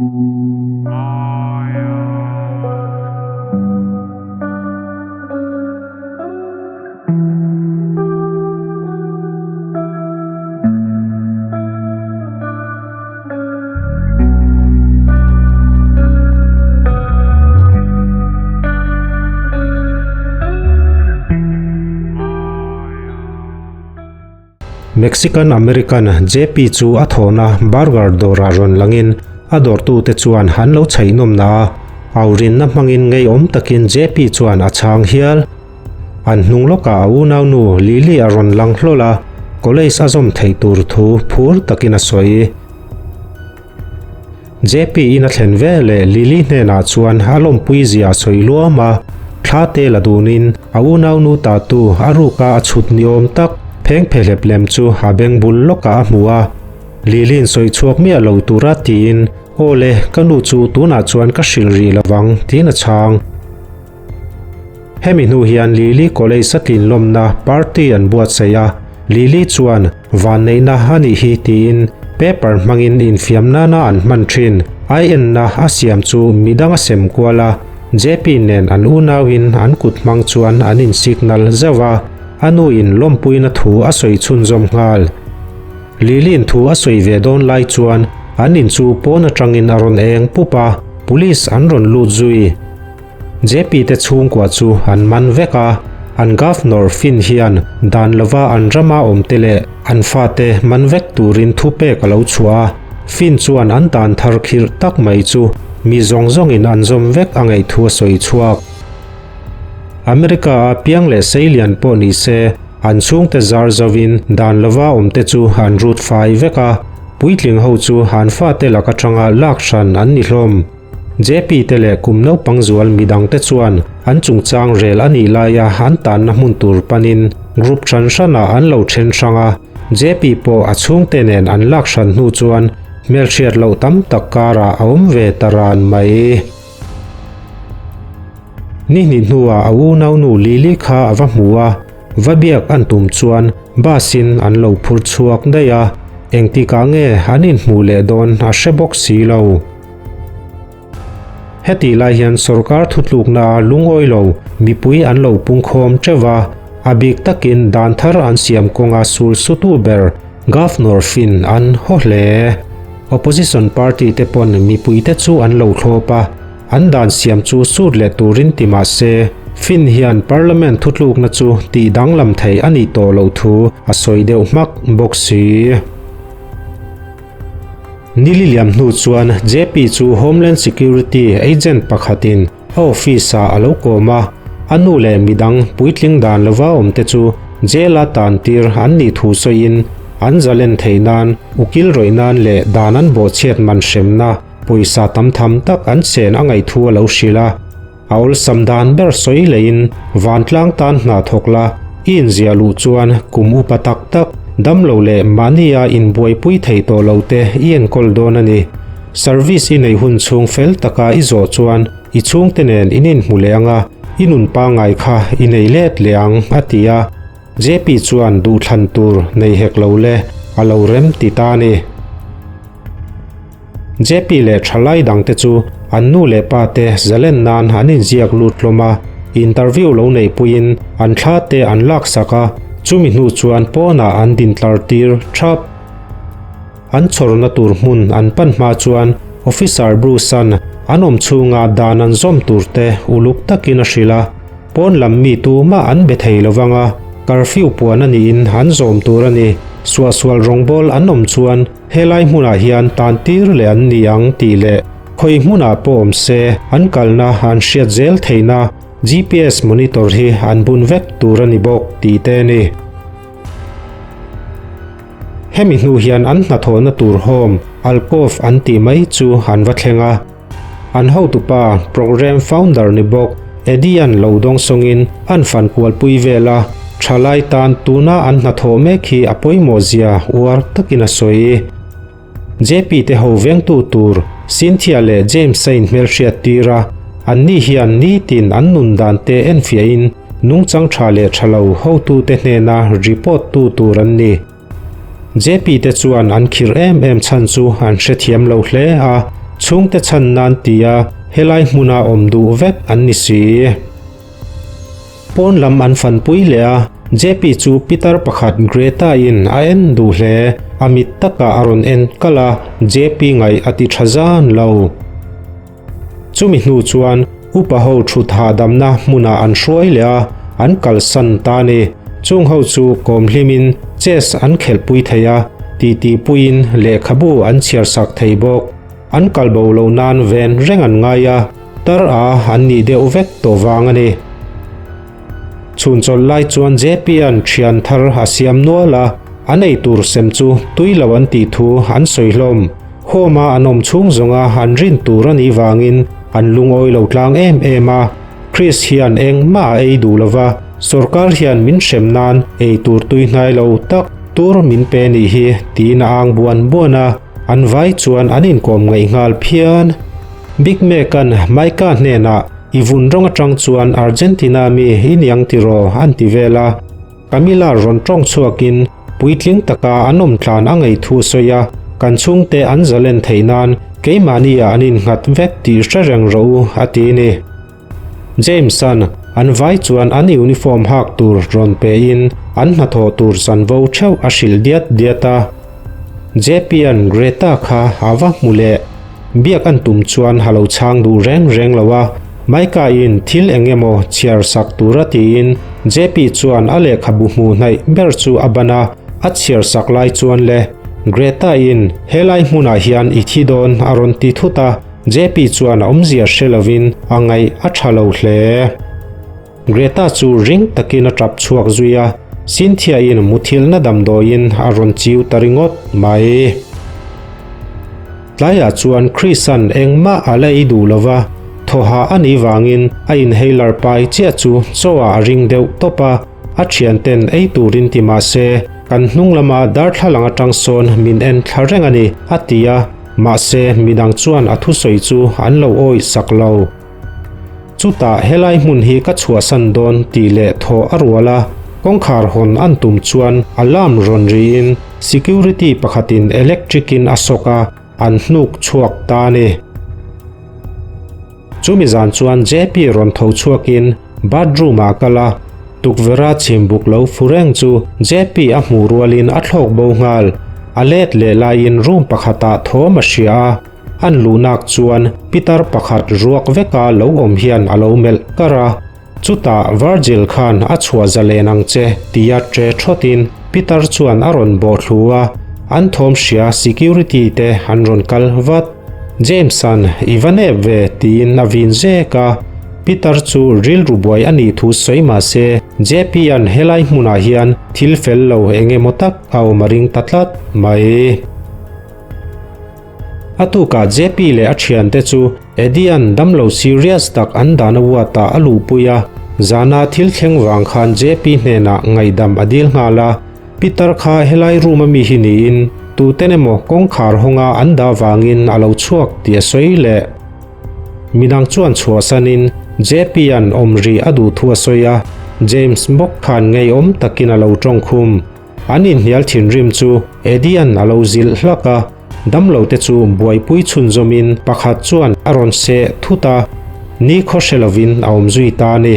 Mexican American JP chu a thawhna burger dawrah rawn langin a dawrtute chuan an lo chhaih nawmna a, aurinna hmangin ngeiawm takin JP chuan a chhang hial. An hnung lawkah a unaunu Lily a rawn lang hlawl a, college a zawm theih tur thu phur takin a sawi. JP in a thlen ve leh Lily hnenah chuan a lawmpui zia a sawi luam a, thla te la dunin a unaunu tatu a ruka a chhut ni awm tak pheng phe hlep lem chu a beng bul lawkah a hmu a. Lily-in sawi chhuak miah lo tura tiin, Aw le, ka nu chu tunah chuan ka hrilh rih lovang, tiin a chhang. Hemi hnu hian Lily College a tlinlawmna party an buatsaih a, Lily chuan vanneihna a nih hi tiin paper hmangin infiam nana an hman thin ai-enna a siam chu midang a sem kual a, JP nen an unauin an kut hmang chuan an in signal zauh a, a nuin lawmpuina thu a sawi chhunzawm nghal. Lily-in thu a sawi ve dawn lai chuan an in chu pawn atangin a rawn eng pup a, police an rawn lut zui. JP te chhungkua chu an man vek a, an Governor Finn hian dan lova an rama awmte leh an fate man vek turin thupek a lo chhuah a, Finn chuan an dan thar khirh tak mai chu mi zawng zawngin an zawm vek a ngaih thu a sawi chhuak. America-a piang leh seilian pawh ni se, an chhungte zar zovin dan lova awmte chu an rut fai vek a, puitling ho chu an fate lak atanga lak hran an ni hlawm. JP te leh kum naupang zual midang te chuan an chungchang rel a nih laia an tanna hmun tur panin group hran hranah an lo then hrang a, JP pawh a chhungte nen an lak hran hnu chuan hmelhriat loh tam tak karah a awm ve ta ran mai. Ni hnih hnuah a unaunu Lily kha a va hmu a, va biak an tum chuan bus in an lo phur chhuak daih a, engtikah nge an inhmuh leh dawn a hre bawk si lo. Hetih lai hian sorkar thutlukna lungawi lo mipui an lo pungkhawm teuh a, a bik takin dan thar an siam kawnga sul sutu ber Governor Finn an haw hle. Opposition party te pawn mipuite chu an lo thlawp a, an dan siam chu sut leh turin ti mah se, Finn hian Parliament thutlukna chu tih danglam thei a nih tawh loh thu a sawi deuh hmak bawk si. Nili liam hnu chuan JP chu Homeland Security agent pakhatin a office-ah a lo kawm a, a nu leh midang puitling dan lova awmte chu jail-a tan tir an nih thu sawiin an zalen theih nan ukil rawih nan leh dan an bawhchhiat man hremna pawisa tam tham tak an chen a ngaih thu a lo hrilh a. A awlsam dan ber sawi leiin vantlang tan hna thawk la, i inziah luh chuan kum upa tak tak, damlo leh mahnia inbuaipui thei tawh lo te i enkawl dawn a ni. Service i neih hun chhung fel taka i zawh chuan i chhungte nen in inhmu leh ang a, i nun pangngai kha i nei let leh ang, a ti a. JP chuan duhthlan tur nei hek lo le, a lo rem ti ta a ni. JP leh thalai dangte chu an nu leh pa te zalen nan an inziak lut hlawm a, interview lo neihpuiin an thla te an laksak a, chumi hnu chuan pawnah an dintlar tir thap. An chhawrna tur hmun an pan hma chuan Officer Bruce-a'n an awm chhunga dan an zawm tur te uluk takin a hrilh a, Pawn lam mi tumah an be thei lovang a, curfew puan a niin an zawm tur a ni. Suahsual rawngbâwl an awm chuan helai hmunah hian tan tir leh an ni ang tih leh khawi hmunah pawh awm se an kalna an hriat zel theihna GPS monitor hi an bun vek tur a ni bawk tih te a ni. Hemi hnu hian an hnathawhna tur home, alcove an tih mai chu an va thleng a. An hotupa, program founder ni bawk Eddie-a'n lo dawng sawngin an fan kualpui vel a, thalai tan tuna an hnathawh mek hi a pawimawh zia uar takin a sawi. JP te ho vengtu tur Cynthia leh James a inhmelhriat tir a, anni hian nitin an nun dan te enfiahin nungchang tha leh tha lo hotute hnena report tu tur an ni. JP te chuan an khirh em em chhan chu an hrethiam lo hle a, Chhungte chhan nan tia helai hmuna awm duh vek an ni si. Pawn lam an fanpui leh a, JP chu pitar pakhat Greta in a en duh hle. A mit takah a rawn en kalh a, JP ngaih a ti tha zan lo. Chumi hnu chuan upa ho thut hahdamna hmunah an hruai leh a, an kalsan ta a ni. Chung ho chu kawm hlimin chess an khelhpui thei a, titi puiin lehkhabu an chhiarsak thei bawk. An kal bo lo nan ven reng an ngai a, tar a an nih deuh vek tawh vang a ni. Chhun chawlh lai chuan JP-a'n thian thar a siam nual a, an ei tur sem chu tui lo an tih thu an sawi hlawm. Home-a an awm chhung zawnga an rin tur a nih vangin an lungawi lo tlang em em a. Chris hian engmah a ei duh lo va, sawrkar hian min hrem nan ei tur tui hnai lo tak tur min pe nih hi tiin a ang buan buan a, an vai chuan an inkawm ngaih nghal phian. Big Mac-a'n Micah hnenah I vun rawng atang chuan Argentina mi i niang tiraw an ti vel a. Camila rawn tawng chhuakin puitling taka an awm tlan a ngei thu sawi a, kan chhungte an zalen theih nan keimahni ah an innghat vek tih hre reng rawh u a ti ni. James-a'n an vai chuan an uniform hak tur rawn pe in an hnathawh tur chanvo theuh a hrilh diat diat a. JP-a'n Greta kha a va hmu leh. Biak an tum chuan ha lo chhang duh reng reng lo a, Micah-in thil eng emaw chhiar sak tura tiin JP chuan a lehkhabu hmuh hnaih ber chu a ban a, a chhiar sak lai chuan le, Greta-in helai hmunah hian i thi dawn a rawn ti thut a, JP chuan a awmzia hre lovin a ngaih a tha lo hle. Greta chu ring takin a tap chhuak zui a, Cynthia-in muthilhna damdawiin a rawn chiu ta ringawt mai. Tlaiah chuan Chris-a'n engmah a la ei duh lo va, thawha a nih vangin a inhaler pai chiah chu chaw-ah a ring deuh tawp a, a thianten ei turin ti mah se, kan hnung lama darthlalang atang sawn min en thla reng a ni, a ti a, mahse midang chuan a thusawi chu an lo awih sak lo. Chutah helai hmun hi ka chhuahsan dawn tih leh thaw a rual a, kawngkhar hawn an tum chuan alarm rawn riin security pakhatin electric in a sawk a, an hnuk chhuak ta a ni. Chumi zan chuan JP rawn tho chhuakin bathroom ah a kal a, tukverha chhimbuk lo fu reng chu JP a hmuh rualin a thlawk bo nghal, a let leh laiin room pakhatah thawm a hria a, An luhnak chuan pitar pakhat ruak veka lo awm hian a lo melh kar a, chutah Virgil khan a chhuah zalen ang che tia tre thawtin pitar chuan a rawn bawh thlu a, an thawm hria security te an rawn kal vat. James-a'n i va nep ve tiin a vin zek a, pitar chu rilru buai a nih thu sawi mah se JP-a'n helai hmunah hian thil fel lo eng emaw tak a awm a ring ta tlat mai. A tukah JP leh a thiante chu Eddie-a'n damlo serious tak an dahna ward-ah a luhpui a, zana thil thleng vang khan JP hnenah ngaihdam a dil nghal a. Pitar kha helai room a mi hi niin tuten emaw kawngkhar hawnga an dah vangin a lo chhuak tih a sawi leh. Midang chuan chhuahsanin JP-a'n awm rih a duh thu a sawi a, James bawk khan ngeiawm takin a lo tawngkhum. An inhnial thinrim chu Eddie-a'n a lo zilh hlak a, damlote chu buaipui chhunzawmin pakhat chuan a rawn seh thut a, ni khaw hre lovin a awm zui ta a ni.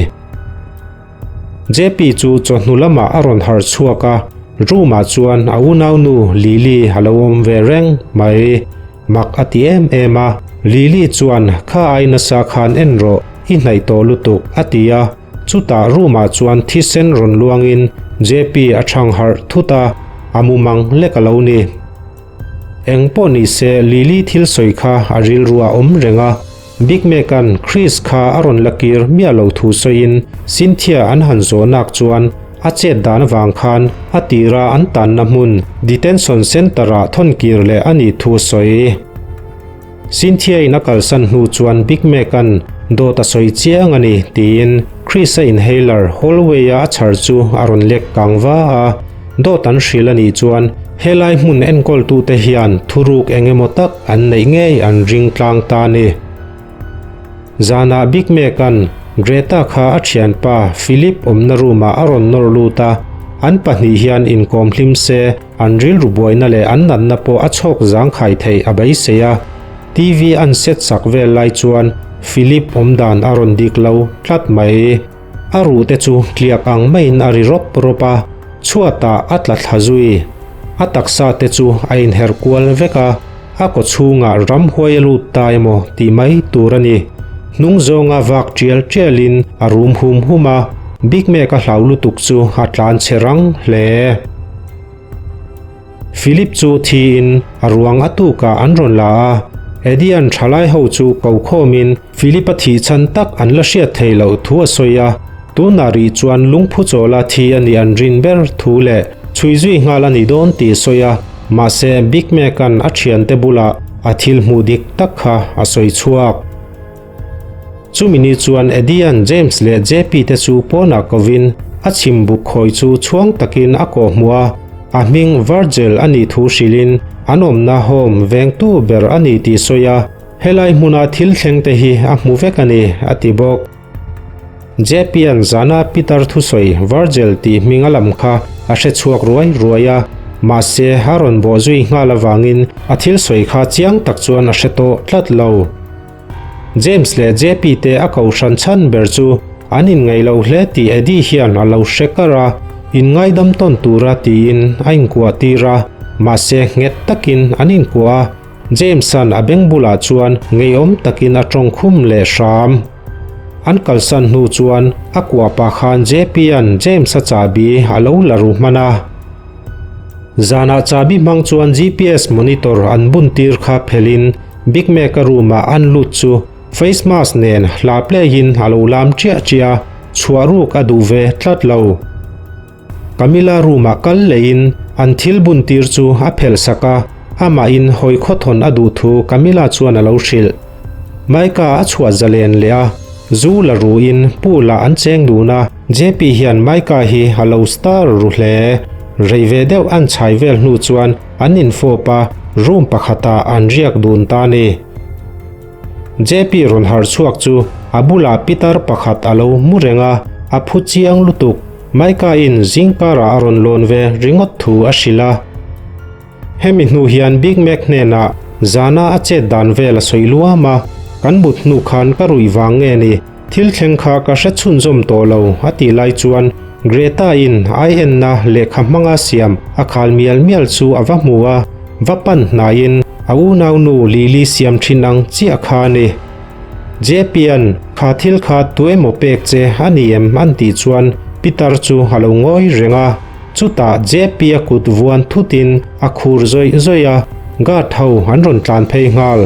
JP chu chawhnu lamah a rawn harh chhuak a, room-ah chuan a unaunu Lily a lo awm ve reng mai. Mak a ti em em a, Lily chuan kha ai nasa khan en rawh, i hnaih tawh lutuk a ti a. Chutah room-ah chuan thisen rawn luangin JP a chhang harh thut a, a mumang lek a lo ni. Eng pawh ni se Lily thil sawi kha a rilru a awm reng a, Big Mac-a'n Chris kha a rawn la kir miah lo thu sawiin Cynthia an han zawhnak chuan a chet dan avang khan a tira an tanna hmun detention centre-ah thawn kir leh a nih thu a sawi. Cynthia-in a kalsan hnu chuan Big Mac-a'n dawt a sawi chiang a ni tiin Chris-a inhaler hallway-a a chhar chu a rawn lek kang va a. Dawt an hrilh a nih chuan helai hmun enkawltute hian thuruk eng emaw tak an neih ngei an ring tlang ta a ni. Zanah Big Mac-a'n Greta kha a thianpa Philip awmna room-ah a rawn nawr lut a, an pahnih hian inkawm hlim se, An rilru buaina leh an natna pawh a chhawk zangkhai theih a beisei a. TV an set sak vel lai chuan Philip awmdan a rawn dik lo tlat mai. A ruh te chu tliak ang maiin a ri rawp rawp a, chhuatah a tla thla zui. A taksa te chu a inher kual vek a, a kaw chhungah ramhuai a lut ta emaw tih mai tur a ni. Hnung zawnga vak tial tialin a rum hum hum a, Big Mac a hlau lutuk chu a tlan chhe rang hle. Philip chu thiin a ruang a tukah an rawn la a, Eddie-a'n thalai ho chu ko khawmin Philip-a thih chhan tak an la hriat thei loh thu a sawi a, tunah rih chuan lungphu chawla thi a nih an rin ber thu leh chhui zui nghal a ni dawn tih a sawi a, mahse Big Mac-a'n a thiante bulah a thil hmuh dik tak kha a sawi chhuak. Chumi ni chuan Eddie-a'n James leh JP te chu pawnah kovin a chhim buk khawi chu chhuang takin a kawh hmuh a, a hming Virgil a nih thu hrilhin an awmna home vengtu ber a ni tih sawi a, helai hmuna thil thleng te hi a hmu vek a ni, a ti bawk. JP-a'n zana Peter thusawi Virgil tih hming a lam kha a hre chhuak ruai ruai a, mahse a rawn bawh zui nghal avangin a thil sawi kha chiang tak chuan a hre tawh tlat lo. James leh JP te a kohhran chhan ber chu an inngaih lo hle tih Eddie hian a lo hre kar a, inngaidam tawn tura tiin a inkuah tir a, mahse nghet takin an inkuah a, James-a'n a beng bulah chuan ngeiawm takin a tawng khum leh hram. An kalsan hnu chuan a kuah pah khan JP-a'n James-a chahbi a lo la ru hman a. Zanah chahbi hmang chuan GPS monitor an bun tir kha phelhin Big Mac-a room-ah an lut chu face mask nen hla play-in a lo lam chiah chiah a, chhuah ruk a duh ve tlat lo. Camilla room-ah kal lehin an thil bun tir chu a phelh sak a, amahin hawi khawthawn a duh thu Camilla chuan a lo hrilh. Micah a chhuah zalen leh a, zu la ruin pool-ah an cheng dun a, JP hian Micah hi a lo star ru hle. Rei ve deuh an chhai vel hnu chuan an infawp a, room pakhatah an riak dun ta a ni. JP rawn harh chhuak chu a bulah pitar pakhat a lo mu reng a, a phu chiang lutuk. Micah-in zingkarah a rawn lawn ve ringawt thu a hrilh a. Hemi hnu hian Big Mac hnenah zana a chet dan vel a sawi luam a, kan but hnu khan ka ruih vang nge ni, thil thleng kha ka hre chhunzawm tawh lo a tih lai chuan Greta-in ai enna lehkha hmanga siam a khal mial mial chu a va hmu a, va pan hnaiin a unaunu Lily siam thin ang chiah kha a ni. JP-a'n kha thil kha tu emaw pek che a ni em an tih chuan Peter chu a lo ngawi reng a. Chutah JP-a kut vuan thutin a khur zawih zawih a, guard ho an rawn tlan phei nghal.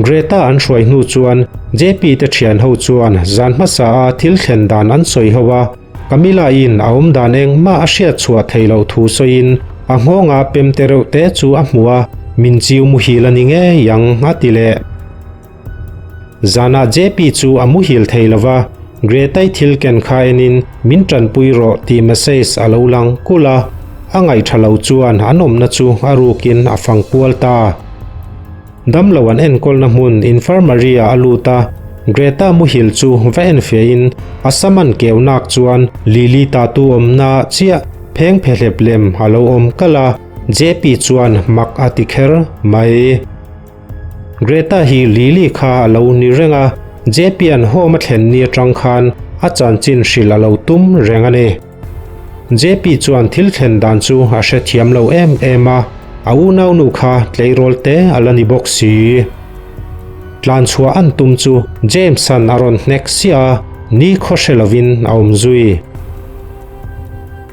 Greta an hruai hnu chuan JP te thian ho chuan zan hmasa a thil thlen dan an sawi ho a, Camilla-in a awm dan engmah a hriat chhuah theih loh thu sawiin a nghawnga pem te reuh te chu a hmu a, min chiu muhil a ni ngei ang a ti leh. Zanah JP chu a muhil thei lo va, Greta-i thil ken kha enin min tanpui rawh tih message a lo lang kulh a, a ngaihṭha lo chuan an awmna chu a rukin a fang kual ta. Damlo an enkawlna hmun infirmary-ah a lut a, Greta muhil chu va enfiahin a sam an keu nak chuan Lily tatu awmna chiah pheng phehlep lem a lo awm kalh a, JP chuan mak a ti kher mai. Greta hi Lily kha a lo ni reng a, JP-a'n home a thlen ni atang khan a chanchin hrilh a lo tum reng a ni. JP chuan thil thlen dan chu a hrethiam lo em em a, a unaunu kha tleirawl te a la ni bawk si. Tlan chhuah an tum chu James-a'n a rawn hnek siah a, ni khaw hre lovin a awm zui.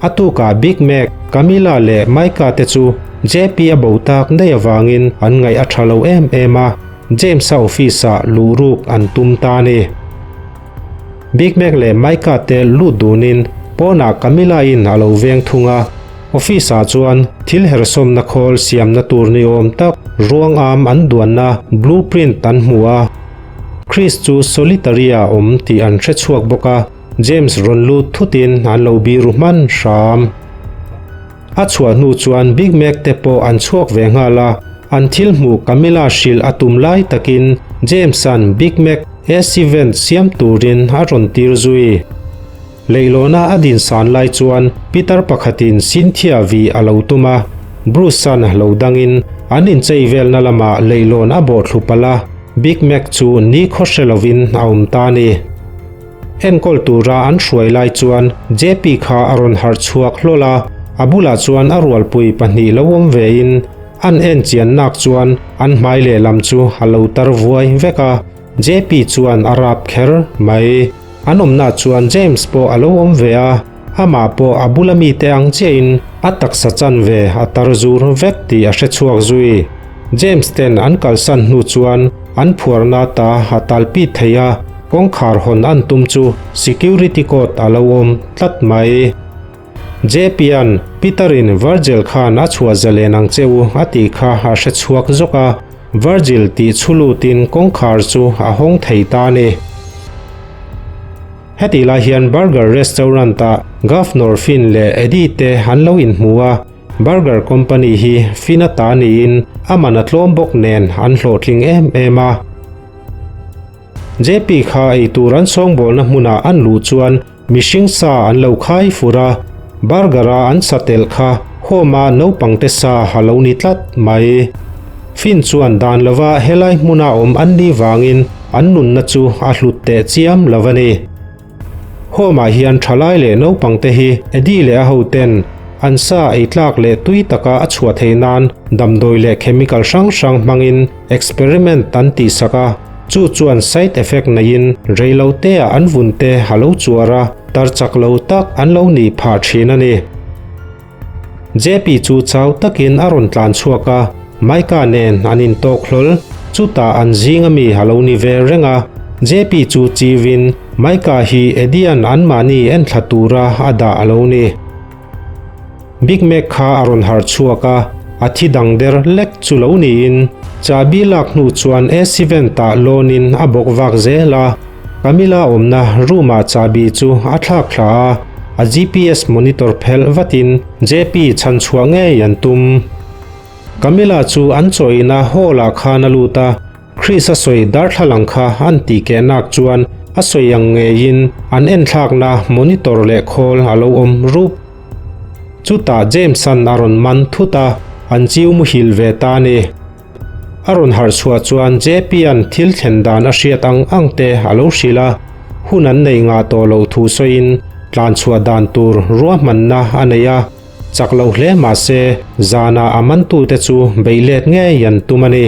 A tukah Big Mac, Camilla leh Micah te chu JP a bo tak daih avangin an ngaih a tha lo em em a, James-a office-ah luh ruk an tum ta a ni. Big Mac leh Micah te lut dunin pawnah Camilla-in a lo veng thung a, office-ah chuan thil hersawmna khawl siamna tur ni awm tak ruang am an duanna blueprint an hmu a, Chris chu solitary-ah a awm tih an hre chhuak bawk a. James rawn lut thutin an lo biru hman hram. A chhuah hnu chuan Big Mac te pawh an chhuak ve nghal a, an thil hmuh Camilla hrilh a tum lai takin James-a'n Big Mac AC vent siam turin a rawn tir zui. Leihlawna a din san lai chuan Peter pakhatin Cynthia vih a lo tum a, Bruce-a'n lo dangin An inchei velna lamah leihlawn a bawh thlu palh a, Big Mac chu nikhaw hre lovin a awm ta a ni. Enkawl tura an hruai lai chuan JP kha a rawn harh chhuak hlawl a, a bulah chuan a rualpui pahnih lo awm vein an en chian nak chuan an hmai lehlam chu a lo tar vuai vek a, JP chuan a rap kher mai. An awmnaah chuan James pawh a lo awm ve a, amah pawh a bula mite ang chiahin a taksa chanve a tar zur vek tih a hre chhuak zui. James ten an kalsan hnu chuan an phuarna ta a talpit thei a, kawngkhar hawn an tum chu security code a lo awm tlat mai. JP-a'n Peter-in Virgil khan a chhuah zalen ang che u a tih kha a hre chhuak zawk a, Virgil tih chhu lutin kawngkhar chu a hawng thei ta a ni. Hetih lai hian Burger Restaurant-ah Governor Finn leh Eddie te an lo inhmu a, Burger Company hi Finn-a ta niin a man a tlawm bawk nen an hlawhtling em em a. JP kha eitur an sawngbawlna hmunah an luh chuan Mihring sa an lo khai fur a, burger a an sa telh kha home-a naupangte sa a lo ni tlat mai. Finn chuan dan lova helai hmuna awm an nih vangin an nunna chu a hlut teh chiam lo a ni. Home-ah hian thalai leh naupangte hi Eddie leh a hoten an sa ei tlak leh tui taka a chhuah theih nan damdawi leh chemical hrang hrang hmangin experiment an tihsak a. Chu chuan side effect neiin reiloteah an vunte a lo chuar a, tar chak lo tak an lo nih phah thin a ni. JP chu chau takin a rawn tlan chhuak a, Micah nen an intawk hlawl. Chutah an zing ami a lo ni ve reng a, JP chu chiuin Micah hi Eddie-a'n anmahni enthla tura a dah a lo ni. Big Mac kha a rawn harh chhuak a, a thi dang der lek chu lo niin chahbi lak hnu chuan AC vent ah lawnin a bawk vak zel a. Camila awmna room ah chahbi chu a thlak thla a, a GPS monitor phelh vatin JP chhan chhuah ngei an tum. Camila chu an chawina hall ah khan a lut a, Chris a sawi darthlalang kha an tih keh nak chuan a sawi ang ngeiin an enthlakna monitor leh khawl a lo awm rup. Chutah James-a'n a rawn man thut a, an chiu muhil ve ta a ni. A rawn harh chhuah chuan JP-a'n thil thlen dan a hriat ang ang te a lo hrilh a, hun an nei ngah tawh loh thu sawiin tlan chhuah dan tur ruahmanna a nei a, chak lo hle mah se zanah a mantute chu beih let ngei an tum a ni.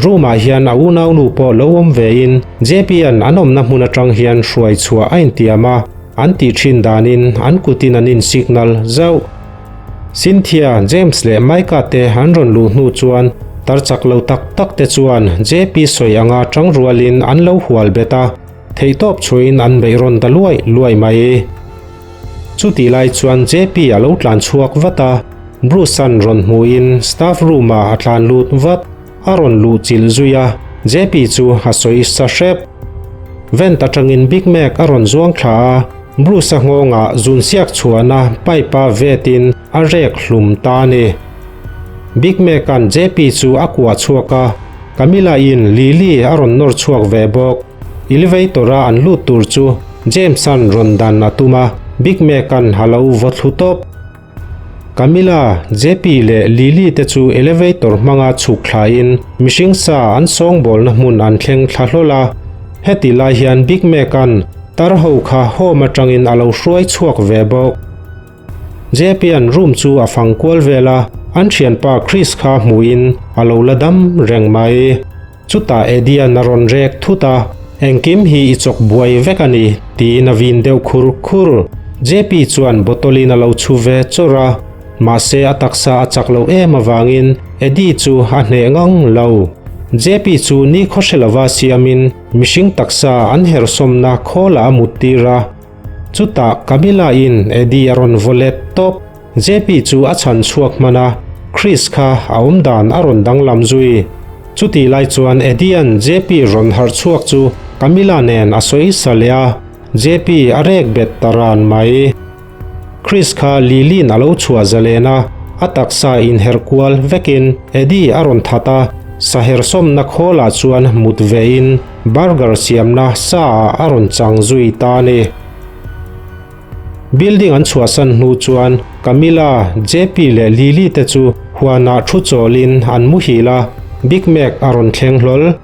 Room-ah hian a unaunu pawh lo awm vein JP-a'n an awmna hmun atang hian hruai chhuah a intiam a, An tih thin danin an kutin an in signal zauh. Cynthia, James leh Micah te an rawn luh hnu chuan tar chak lo tak tak te chuan JP sawi anga tang rualin an lo hual bet a, theihtawp chhuahin an beih rawn ta luai luai mai. Chutih lai chuan JP a lo tlan chhuak vat a, Bruce-a'n rawn hmuhin staff room-ah a tlan lut vat. A rawn luh chilh zui a, JP chu a sawi sa hrep. Vent atangin Big Mac a rawn zuang thla a, Bruce-a nghawngah zun siak chhuahna pipe-a vetin a rek hlum ta a ni. Big Mac-a'n JP chu a kuah chhuak a, Camilla-in Lily a rawn nawr chhuak ve bawk. Elevator-a an lut tur chu James-a'n rawn dan a tum a, Big Mac-a'n a lo vaw thlu tawp. Camilla, JP leh Lily te chu elevator hmanga chhuk thlain mihring sa an sawngbawlna hmun an thleng thla hlawl a. Heti lai hian Big Mac-a'n tar ho kha home atangin a lo hruai chhuak ve bawk. JP-a'n room chu a fang kual vel a, an thianpa Chris kha hmuhin a lo la dam reng mai. Chutah Eddie-a'n a rawn rek thut a, Engkim hi i chawk buai vek a ni, tiin a vin deuh khur khur. JP chuan bottle-in a lo chhu ve chawrh a, mahse a taksa a chak loh em avangin Eddie chu a hneh ngang lo. JP chu nikhaw hre lova siamin mihring taksa an hersawmna khawlah a muttir a. Chutah Camilla-in Eddie a rawn vaw let tawp. JP chu a chhan chhuak hman a, Chris kha a awm dan a rawn danglam zui. Chutih lai chuan Eddie-a'n JP rawn harh chhuak chu Camilla nen a sawi sa leh a, JP a rek bet ta ran mai. Chris kha Lily-in a lo chhuah zalen a, a taksa inherh kual vekin Eddie a rawn that a, sahersawmna khawlah chuan mut vein burger siamna sa ah a rawn chang zui ta a ni. Building an chhuahsan hnu chuan Camilla, JP leh Lily te chu huanah thu chawlin an muhil a, Big Mac a rawn thleng hlawl.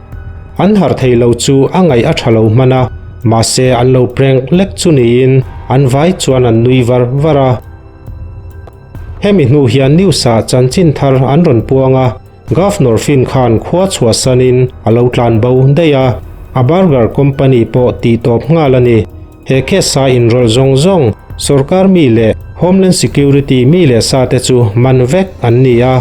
An harh thei lo chu a ngaih a tha lo hman a, mahse an lo prank lek chu niin an vai chuan an nui var var a. Hemi hnu hian news ah chanchin thar an rawn puang a, Governor Finn khan khua chhuahsanin a lo tlan bo daih a, a burger company pawh tih tawp nghal a ni. He case a inrawlh zawng zawng sorkar mi leh Homeland Security mi leh sa te chu man vek an ni a.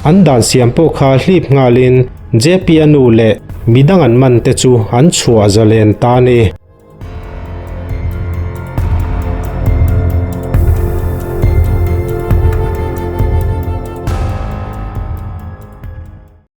An dan siam pawh kha hlip nghalin JP-a nu leh midang an man te chu an chhuah zalen ta a ni.